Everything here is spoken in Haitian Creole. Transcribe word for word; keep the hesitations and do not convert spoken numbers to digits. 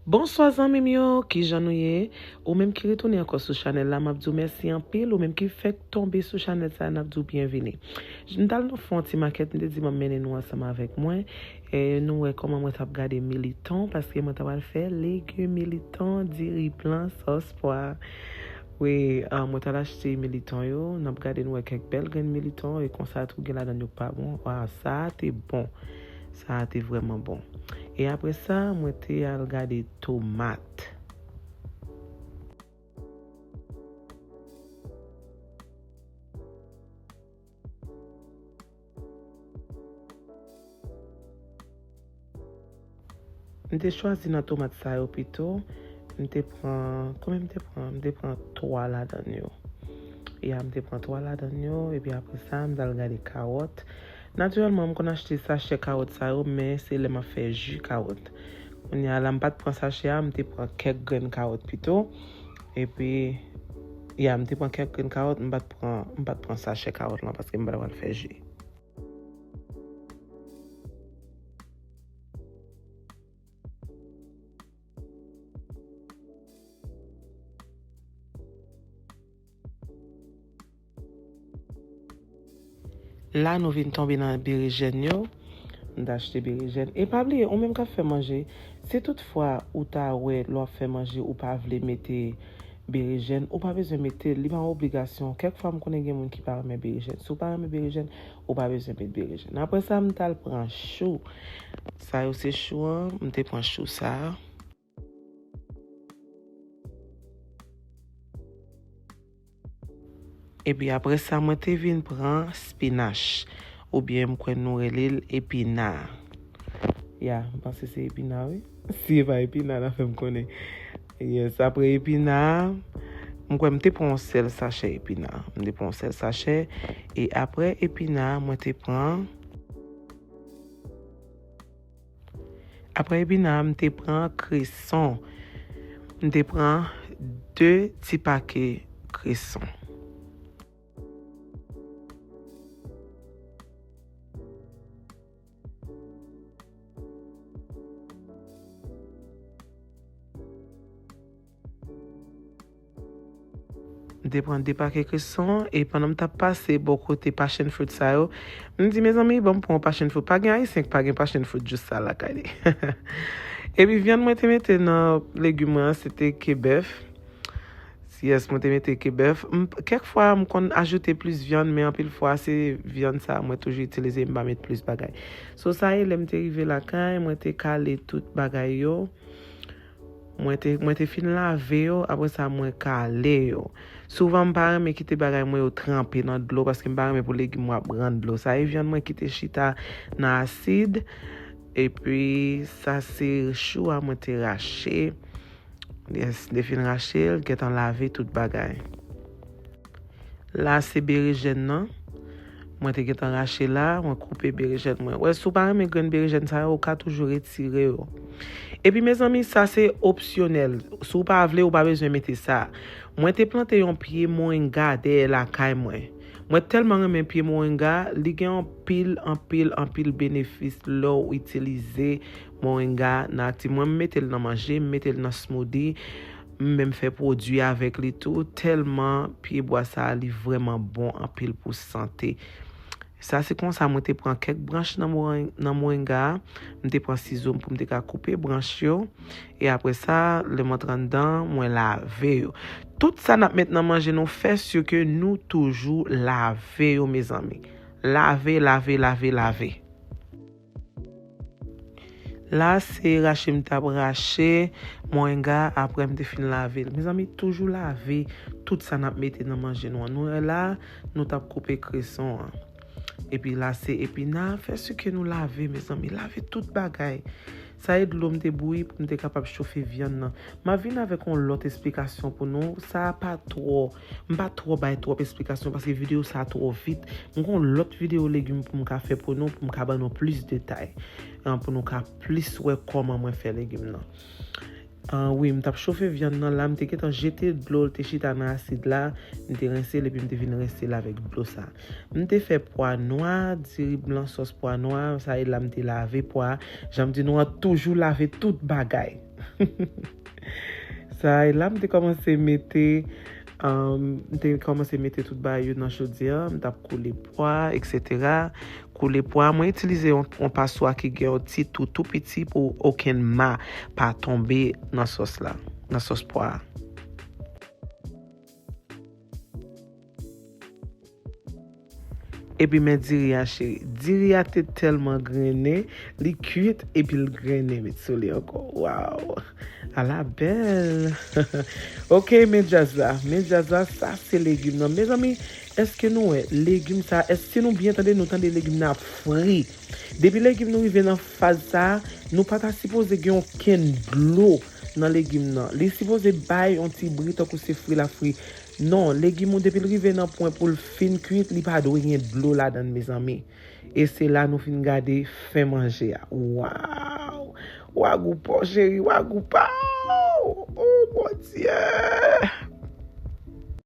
Bonswa zanmi m yo, kijan nou ye? Ou menm ki retounen ankò sou chanèl la, m ap di w mèsi anpil. Ou menm ki fèk tonbe sou chanèl sa, n ap di w byenvini. M t al nan fè yon ti makèt, m te di m ap mennen nou ansanm avèk mwen. E nou wè kòman mwen t ap gade militon, paske mwen t ap al fè legim militon, diri blan, sòs pwa. Wi, ah, mwen t al achte militon yo, n ap gade nou wè kèk bèl grenn militon, e konsa tou gen ladan yo k pa bon. Waw, sa a te bon. Sa a te vrèman bon. E apre sa, mwen te al gade tomat. M te chwazi nan tomat sa yo pito. M te pran, konbyen m te pran? M te pran twa ladan yo. Ya, m te pran twa ladan yo, epi apre sa, m t al gade kawòt. Natirèlman, m konn achte sachè kawòt sa yo, men se lè m ap fè ji kawòt. Kounye a la, m pa t pran sachè a, m te pran kèk grenn kawòt pito. Epi, ya, m te pran kèk grenn kawòt, m pa t pran, m pa t pran sachè kawòt lan, paske m pa t pral fè ji. La, nou vin tonbe nan berejèn yo. M t achte berejèn. E pa bliye, ou menm k ap fè manje, si toutfwa ou ta wè lè w ap fè manje, ou pa vle mete berejèn, ou pa bezwen mete l, li pa yon obligasyon. Kèk fwa, m konnen gen moun ki pa renmen berejèn. Si w pa renmen berejèn, ou pa bezwen met berejèn. Apre sa, m t al pran chou. Sa yo se chou an, m te pran chou sa a. Epi apre sa, mwen te vin pran spinach, oubyen m kwè nou rele l epina. Ya, m panse se epina, wi. Si e pa epina, n a fè m konnen. Yes, apre epina, m kwè m te pran yon sèl sachè epina. M te pran yon sèl sachè. E apre epina, mwen te pran Apre epina, m te pran kreson. M te pran de ti pake kreson. M te pran de pake kreson, e pandan m t ap pase bò kote passion fruit sa yo, m di, "Mezanmi, ban m pran yon passion fruit." Pa gen Ayisyen ki pa gen passion fruit jis sa lakay li. Epi vyann mwen te mete nan legim mwen an, se te ke bèf. Yes, mwen te mete ke bèf. M, kèk fwa, m konn ajoute plis vyann, men anpil fwa, se vyann sa a mwen toujou itilize, m pa met plis bagay. So, sa e, lè m te rive lakay, mwen te kale tout bagay yo. Mwen te, mwen te fin lave yo, apre sa mwen kale yo. Souvan m pa renmen kite bagay mwen yo tranpe nan dlo, paske m pa renmen pou legim mwen ap rann dlo. Sa e vyann mwen ki te chita nan asid, epi sa se chou a mwen te rache. Yes, m te fin rache l, gentan lave tout bagay. La se berejèn nan. Mwen te gentan rache la, mwen koupe berejèn mwen. Wè, si w pa renmen grenn berejèn sa yo, ou ka toujou retire yo. Epi, mezanmi, sa se opsyonèl. Si w pa vle, ou pa bezwen mete sa. Mwen te plante yon pye moringa dèyè lakay mwen. Mwen tèlman renmen pye moringa, li gen anpil, anpil, anpil benefis lè w itilize moringa nan akti. Mwen, m mete l nan manje, m mete l nan smoothie, m menm fè pwodui avèk li tou, tèlman pye bwa sa a, li vrèman bon anpil pou sante. Sa se konsa mwen te pran kèk branch nan morin-, nan moringa a, m te pran sizo m pou m te ka koupe branch yo, e apre sa, lè m antre anndan, mwen lave yo. Tout sa n ap met nan manje nou, fè si ke nou toujou lave yo, mezanmi. Lave, lave, lave, lave. La, se rache m t ap rache moringa, apre m te fin lave l. Mezanmi, toujou lave tout sa n ap mete nan manje nou an. Nou wè la, nou t ap koupe kreson an. Epi la, se epina. Fè si ke nou lave, mezanmi. Lave tout bagay. Sa e dlo m te bouyi pou m te kapab chofe vyann nan. M ap vin avèk yon lòt esplikasyon pou nou. Sa a pa twò, m pa twò bay twòp esplikasyon paske videyo sa a twò vit. M gen yon lòt videyo legim pou m ka fè pou nou, pou m ka ban nou plis detay. An, pou nou ka plis wè kòman mwen fè legim nan. An, wi, m t ap chofe vyann nan la, m te gentan jete dlo l te chita nan asid la, m te rense l epi m te vin rense l avèk dlo sa. M te fè pwa nwa, diri blan, sòs pwa nwa, sa e la m te lave pwa. Jan m di nou an, toujou lave tout bagay. Sa e la m te kòmanse mete, um, m te kòmanse mete tout bagay yo nan chodyè, m t ap koule pwa, et cetera. Koule pwa, mwen itilize yon, yon paswa ki gen yon ti twou tou piti pou okenn ma pa tonbe nan sòs la, nan sòs pwa a. Epi men diri a, cheri. Diri a te tèlman grennen, li kwit epi l grennen met sou li ankò. Waw! Ala bèl! Ok, men djaz la. Men djaz la, sa se legim nan. Mezanmi, èske nou wè legim sa? Èske si nou byen tande, nou tande legim nan ap fri? Depi legim nou rive nan faz sa, nou pa ta sipoze gen okenn dlo nan legim nan. Li sipoze bay yon ti bri tankou se fri l ap fri. Non, legim ou depi l rive nan pwen pou l fin kwit, li pa dwe gen dlo ladan l, mezanmi. E se la nou fin gade fen manje a. Waw! Wa gou pa w, cheri, wa gou pa w! O Bondye!